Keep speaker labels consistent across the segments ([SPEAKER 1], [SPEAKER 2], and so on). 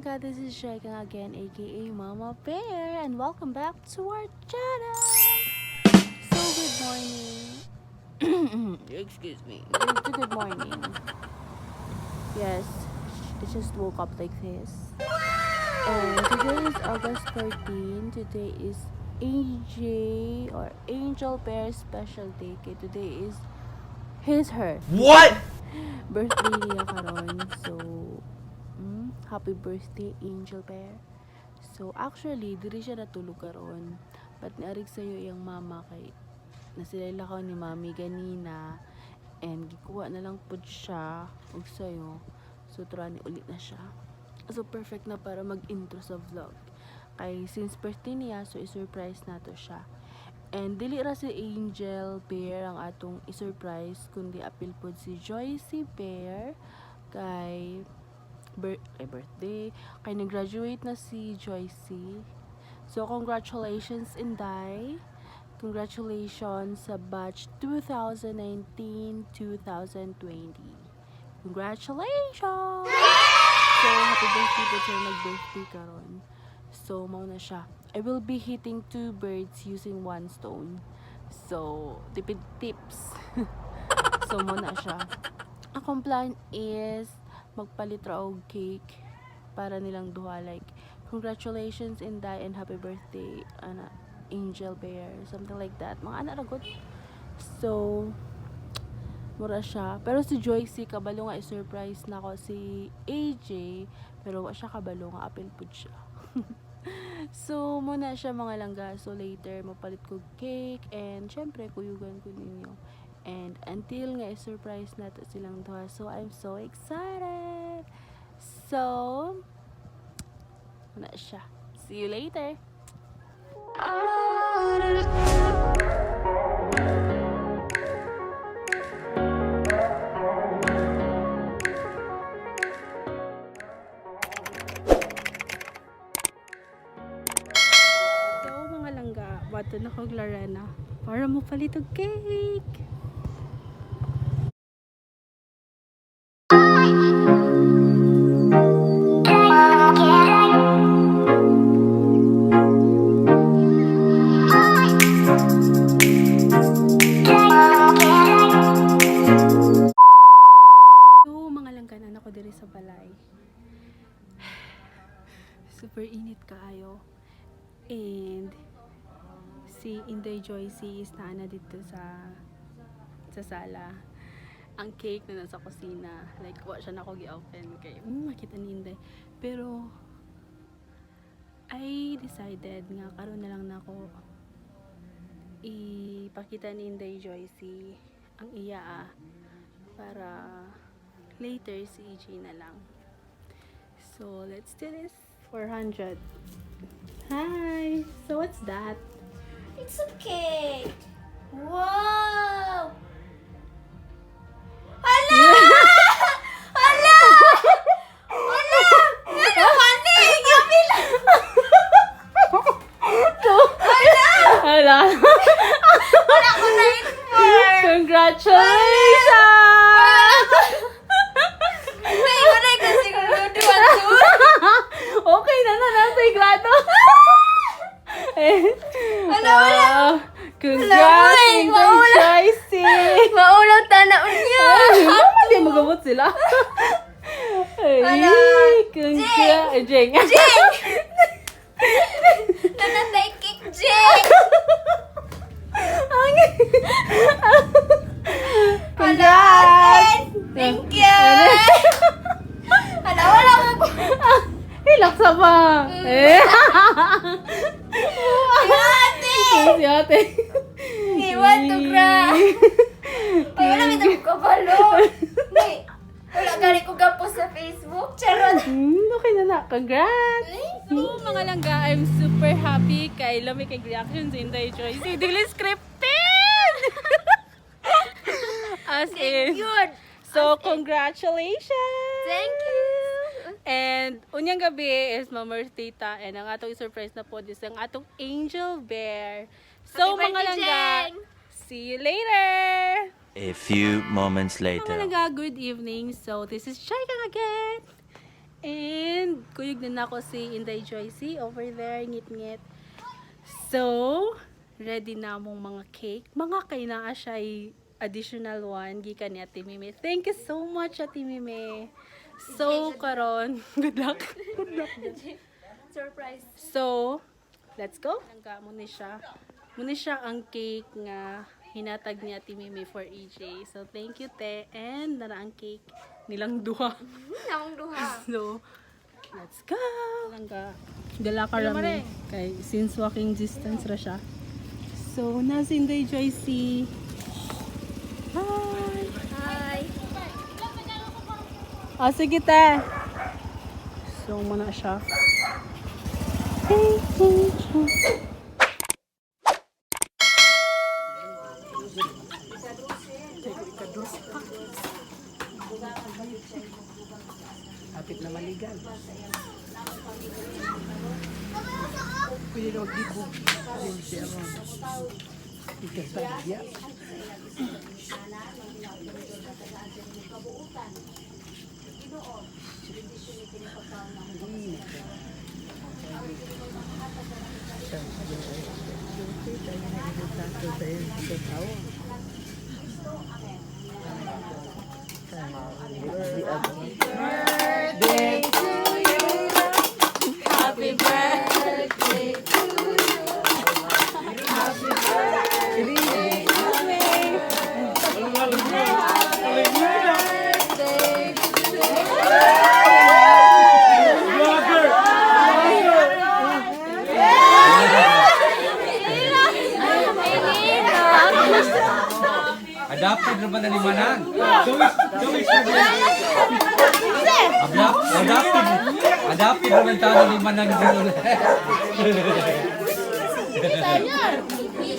[SPEAKER 1] Langga, this is Shaika again, aka Mama Bear, and welcome back to our channel! So, good morning. Excuse me. Good morning. Yes, I just woke up like this. And today is August 14. Today is AJ or Angel Bear special day. Okay, today is his, her
[SPEAKER 2] What?
[SPEAKER 1] Birthday niya karon. So, happy birthday, Angel Bear. So, actually, diri siya natulog karon. But niarig sayo iyang mama kay nasilay lakaw ni mami ganina and gikuha na lang pud siya og sayo. So, tura ni ulit na siya. So, perfect na para mag-intro sa vlog. Kay since birthday niya, so i-surprise nato siya. And dili ra si Angel Bear ang atong i-surprise kundi apil pod si Joycey Bear kay ay, birthday kay nag-graduate na si Joycey. So congratulations, Inday. Congratulations sa batch 2019-2020. Congratulations! So happy birthday po sa nag-birthday karon. So mao na siya. I will be hitting two birds using one stone. So, tipid tips. So, mao na siya. Akong plan is magpalit ra og cake para nilang duha, like congratulations, Inday, and happy birthday, ana, Angel Bear, something like that. Mga ana ra gud. So, mura siya. Pero si Joycey kabalo nga i-surprise na ko si AJ, pero wa siya kabalo nga apil pud siya. So, mao na siya, mga langga. So, later, mapalit ko cake and syempre, kuyugan ko ninyo. And until nga i-surprise nato silang duha. So, I'm so excited! So, mao na siya. See you later! So, mga langga, bato na ko Larena para mo palit og cake. So, mga langga, na ako diri sa balay. Super init kaayo. And si Inday Joycey is naa na dito sa sala. Ang cake na nasa kusina. Like, wa siya nako gi-open kay makita ni Inday. Pero I decided nga karon na lang nako ipakita ni Inday Joycey ang iya para later si EJ na lang. So, let's do this. 400. Hi! So, what's that?
[SPEAKER 3] It's a cake. Wow! Hala! Hala! Hala! Ano mani? Gamil!
[SPEAKER 1] Hala!
[SPEAKER 3] Wala ko na inform.
[SPEAKER 1] Congratulations!
[SPEAKER 3] May wala ko siguro duwa two.
[SPEAKER 1] Okay na na, nasa grado. Eh,
[SPEAKER 3] Wala, wala.
[SPEAKER 1] wow. Congrats,
[SPEAKER 3] Wala,
[SPEAKER 1] Inday
[SPEAKER 3] wala.
[SPEAKER 1] Joycey!
[SPEAKER 3] Maulaw tana unya.
[SPEAKER 1] Ay, hindi magamot sila. Ay,
[SPEAKER 3] Wala.
[SPEAKER 1] congrats. Jeng.
[SPEAKER 3] Jeng! Nanatay cake, Jeng!
[SPEAKER 1] Congrats!
[SPEAKER 3] Thank you! Hala, wala ko.
[SPEAKER 1] Hilak sa pa. Eh.
[SPEAKER 3] Ate!
[SPEAKER 1] Si ate.
[SPEAKER 3] Iwan to gra. Ay, wala may ko kabalo. May, wala gani ko gapos sa Facebook. Charot.
[SPEAKER 1] Okay na na. Congrats! So, mga langga, I'm super happy kay lami kay reaction sa Inday Joyce. Dili scripted! As in.
[SPEAKER 3] Yun.
[SPEAKER 1] So, congratulations!
[SPEAKER 3] Thank you.
[SPEAKER 1] And unyang gabi is Mama Tita and ang atong surprise na po is ang atong Angel Bear. So,
[SPEAKER 3] Happy
[SPEAKER 1] mga
[SPEAKER 3] birthday,
[SPEAKER 1] langga,
[SPEAKER 3] Jeng!
[SPEAKER 1] see you later!
[SPEAKER 2] A few moments
[SPEAKER 1] Mga
[SPEAKER 2] later.
[SPEAKER 1] langga, good evening. So, this is Shaika again. And kuyog na nako si Inday Joycey over there, ngit-ngit. So, ready na among mga cake. Mga kay naa siya additional one gikan ni Ate Mimi. Thank you so much, Ate Mimi. So, karon, good luck. Good luck.
[SPEAKER 3] Surprise.
[SPEAKER 1] So, let's go. Langga mo ni siya. Mo ni siya ang cake nga hinatag ni Ate Mimi for EJ. So, thank you, te. And nara ang cake nilang duha.
[SPEAKER 3] Namong duha.
[SPEAKER 1] So, let's go! Langga. Dala ka rami. Kay, since walking distance ra siya. So, nasa Inday Joycey. Hi!
[SPEAKER 3] Hi.
[SPEAKER 1] Ah, sige, te. So, muna siya. Hey, hey, hey.
[SPEAKER 2] Hapit na maligal. Pwede na magdibog. Siya mo. Ikasagya.
[SPEAKER 4] Adapted naman na ni Manang. Joey, adapted. Adapted naman tayo ni Manang dito.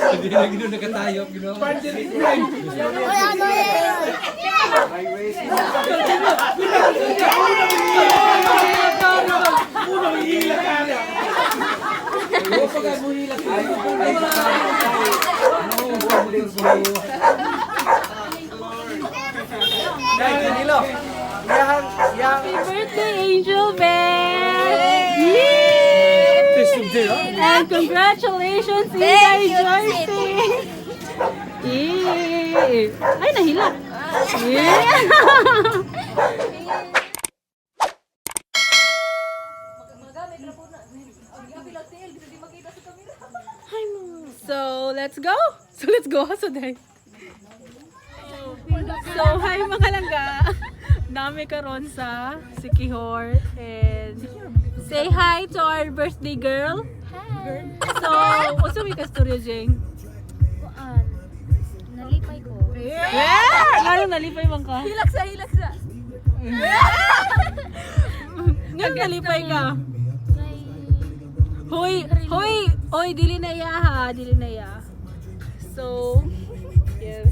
[SPEAKER 4] Hindi na gino nakatayo. Gino.
[SPEAKER 1] Happy birthday, Angel Bear! Yay! And congratulations, Inday
[SPEAKER 3] Thank you,
[SPEAKER 1] Joycey! Yay! Ay, nahila! Yeah! So, let's go! So, let's go! So, dahil. So, hi, mga langga! Nami karon sa Sikihor and say hi to our birthday girl.
[SPEAKER 3] Hi.
[SPEAKER 1] So, unsa may kasturya, Jeng?
[SPEAKER 3] Kuan. Nalipay ko.
[SPEAKER 1] Yeah! Ngano nalipay man ka?
[SPEAKER 3] Hilak sa, hilak sa.
[SPEAKER 1] Ngano nalipay ka?
[SPEAKER 3] Kay
[SPEAKER 1] Hoy, hoy, hoy, dili na iya ha, dili na iya. So, yes.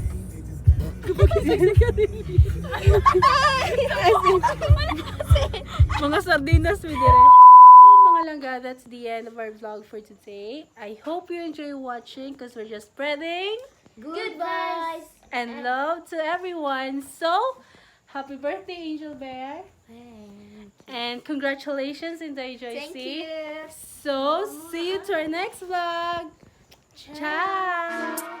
[SPEAKER 1] Mga sardinas we dire. Oh, mga langga, that's the end of our vlog for today. I hope you enjoy watching because we're just spreading
[SPEAKER 3] Goodbye.
[SPEAKER 1] and love to everyone. So, happy birthday, Angel Bear. And congratulations, Inday Joycey.
[SPEAKER 3] Thank you.
[SPEAKER 1] So, see you to our next vlog. Ciao.